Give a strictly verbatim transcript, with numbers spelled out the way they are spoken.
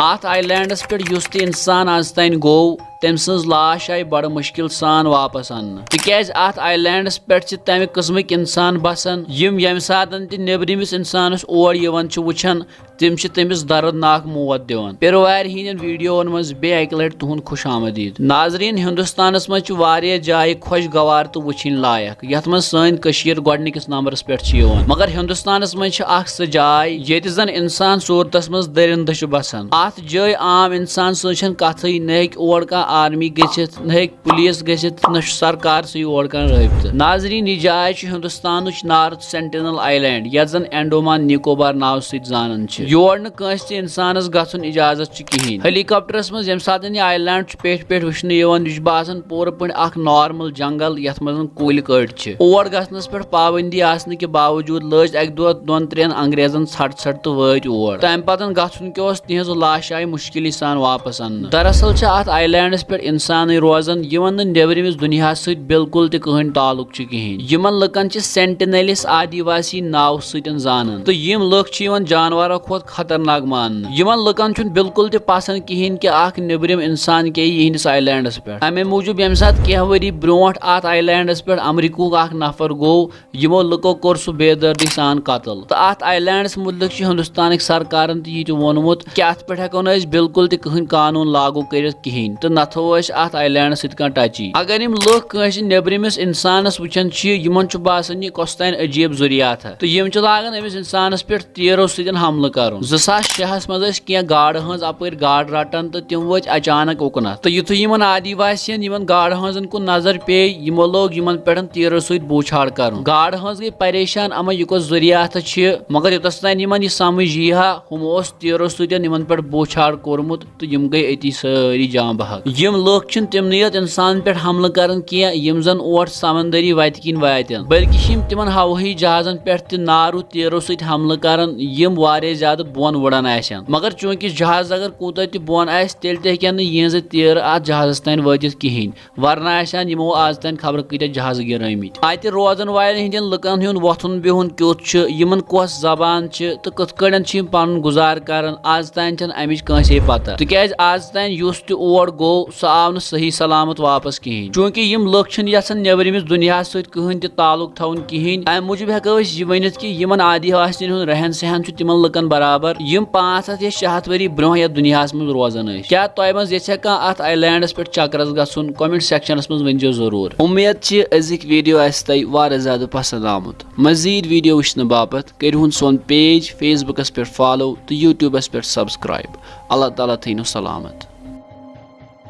اتھ آیلینڈس پٮ۪ٹھ یُس تہِ انسان از تام گوٚو، تٔمۍ سٕنٛز لاش آیہِ بڑٕ مُشکل سان واپس اننہٕ، تِکیازِ اتھ آیلینڈس پٮ۪ٹھ چھِ تمہِ قٕسمٕکۍ انسان بسان، یِم ییٚمہِ ساتن تہِ نیٚبرِمِس انسانس اور یِوان چھِ وٕچھان، تِم چھِ تٔمِس دردناک موت دِوان۔ پیروارِ ہٕنٛدٮ۪ن ویڈیوون منٛز بیٚیہِ اکہِ لٹہِ تُہُنٛد خوش آمدید۔ ناظرین، ہندوستانس منٛز چھِ واریاہ جایہِ خوشگوار تہٕ وٕچھِنۍ لایق، یتھ منٛز سٲنۍ کٔشیٖر گۄڈٕنِکِس نمبرس پٮ۪ٹھ چھِ یِوان۔ مگر ہندوستانس منٛز چھِ اکھ سۄ جاے، ییٚتہِ زن انسان صوٗرتس منٛز درندٕ چھُ بسان۔ اتھ جایہِ عام انسان سٕنٛز چھنہٕ کتھٕے، نہ ہیٚکہِ اور کانٛہہ آرمی گٔژھِتھ، نہ ہیٚکہِ پولیس گٔژھِتھ، نہ چھُ سرکار سۭتۍ اور کانٛہہ رٲبطہٕ۔ ناظرین، یہِ جاے چھِ ہندوستانٕچ نارتھ سینٹینل آیلینڈ، یتھ زن انڈومان نِکوبار ناوٕ سۭتۍ زانان چھِ۔ یور نہٕ کٲنٛسہِ تہِ انسانس گژھُن اجازت چھُ کِہیٖنۍ۔ ہیلی کاپٹرس منٛز ییٚمہِ ساتہٕ یہِ آیلینڈ چھُ پیٹھۍ پیٹھۍ وٕچھنہٕ یِوان، یہِ چھُ باسان پوٗرٕ پٲٹھۍ اکھ نارمل جنگل، یتھ منٛز زن کُلۍ کٔٹۍ چھِ۔ اور گژھنس پٮ۪ٹھ پابندی آسنہٕ کہِ باوجود لٲج اکہِ دۄہ دۄن ترٛٮ۪ن انگریزن ژھٹھ ژھٹھ تہٕ وٲتۍ اور۔ تمہِ پتہٕ گژھُن کیٛاہ اوس، تِہنٛز لاش آیہِ مُشکلی سان واپس اننہٕ۔ دراصل چھِ اتھ آیلینڈس پٮ۪ٹھ انسانٕے روزان، یِمن نہٕ نیبرِمِس دُنیاہس سۭتۍ بالکل تہِ کٕہٕنۍ تعلق چھُ کِہیٖنۍ۔ یِمن لُکن چھِ سینٹینلس آدیواسی ناوٕ سۭتۍ زانان، تہٕ یِم لُکھ چھِ یِوان جانورو کھۄتہٕ خطرناک ماننہٕ۔ یِمن لُکن چھُنہٕ بالکل تہِ پسند کِہیٖنۍ کہِ اکھ نیبرِم انسان کیٚیہِ یِہنٛدِس آیلینڈس پٮ۪ٹھ۔ امے موٗجوٗب ییٚمہِ ساتہٕ کینٛہہ ؤری برونٛٹھ اتھ آیلینڈس پٮ۪ٹھ امریکہُک اکھ نفر گوٚو، یِمو لُکو کوٚر سُہ بے دردی سان قتل۔ تہٕ اتھ آیلینڈس مُتعلق چھُ ہندوستانٕکۍ سرکارن تہِ یہِ تہِ ووٚنمُت کہِ اتھ پٮ۪ٹھ ہٮ۪کو نہٕ أسۍ بالکل تہِ کٕہٕنۍ قانوٗن لاگو کٔرِتھ کِہیٖنۍ، تہٕ نہ تھاوو أسۍ اتھ آیلینڈس سۭتۍ کانٛہہ ٹچی۔ اگر یِم لُکھ کٲنٛسہِ نیبرِمِس انسانس وٕچھان چھِ، یِمن چھُ باسان یہِ کۄس تام عجیب ذُریاتھا، تہٕ یِم چھِ لاگان أمِس انسانس پٮ۪ٹھ تیرو سۭتۍ حملہٕ کرُن۔ زٕ ساس شےٚ ہس منٛز ٲسۍ کینٛہہ گاڈٕ ہٲنز اپٲرۍ گاڈٕ رٹان تہٕ تِم وٲتۍ اچانک اُکنتھ، تہٕ یُتھُے یِمن آدیواسین یِمن گاڈٕ ہٲنزن کُن نظر پیٚیہِ، یِمو لوگ یِمن پٮ۪ٹھ تیرو سۭتۍ بوچھاڑ کرُن۔ گاڈٕ ہٲنز گٔے پریشان، اما یہِ کۄس ذُریاتھا چھِ، مگر یوٚتس تام یِمن یہِ سمجھ یی ہا، ہُم اوس تیرو سۭتۍ یِمن پٮ۪ٹھ بوچھاڑ کوٚرمُت۔ تہٕ یِم گٔے أتی سٲری جان بحق۔ یِم لُکھ چھِنہٕ تِمنٕے یوت اِنسانن پٮ۪ٹھ حملہٕ کران کینٛہہ، یِم زن اور سمندری وتہِ کِنۍ واتن، بلکہِ چھِ یِم تِمن ہوٲیی جہازن پٮ۪ٹھ تہِ نارو تیرو سۭتۍ حملہٕ کران، یِم واریاہ زیادٕ بۄن وُڑان آسن۔ مگر چوٗنٛکہِ جہاز اگر کوٗتاہ تہِ بۄن آسہِ، تیٚلہِ تہِ ہیٚکن نہٕ یِہنٛزٕ تیرٕ اتھ جہازس تام وٲتِتھ کِہینۍ، ورنہ آسہِ ہن یِمو آز تام خبر کۭتیاہ جہازٕ گِرٲومٕتۍ۔ اتہِ روزن والٮ۪ن ہٕنٛدٮ۪ن لُکن ہُنٛد وۄتھُن بِہُن کیُتھ چھُ، یِمن کۄس زبان چھِ تہٕ کِتھ کٲٹھۍ چھِ یِم پنُن گُزار کران، آز تام چھنہٕ امِچ کٲنٛسے پتہ، تِکیازِ آز تام یُس تہِ اور گوٚو، سُہ آو نہٕ صحیح سلامت واپس کِہینۍ۔ چوٗنٛکہِ یِم لُکھ چھِنہٕ یژھان نیبرِمِس دُنیاہس سۭتۍ کٕہٕنۍ تہِ تعلق تھاوُن کِہینۍ، امہِ موٗجوٗب ہٮ۪کو أسۍ یہِ ؤنِتھ کہِ یِمن آدیواسین ہُنٛد رہن سہن چھُ تِمن لُکن برابر، یِم پانٛژھ ہتھ یا شےٚ ہتھ ؤری برونٛہہ یتھ دُنیاہس منٛز روزان ٲسۍ۔ کیٛاہ تۄہہِ منٛز یژھِ ہا کانٛہہ اتھ آیلینڈس پٮ۪ٹھ چکرس گژھُن؟ کمنٹ سیکشنس منٛز ؤنۍزیو ضروٗر۔ امید چھِ أزِکۍ ویڈیو آسہِ تۄہہِ واریاہ زیادٕ پسند آمُت۔ مزید ویڈیو وٕچھنہٕ باپتھ کٔرِو ہُن سون پیج فیس بُکس پٮ۪ٹھ فالو تہٕ یوٗٹیوٗبس پٮ۪ٹھ سبسکرایب۔ اللہ تعالیٰ تھٲینو سلامت۔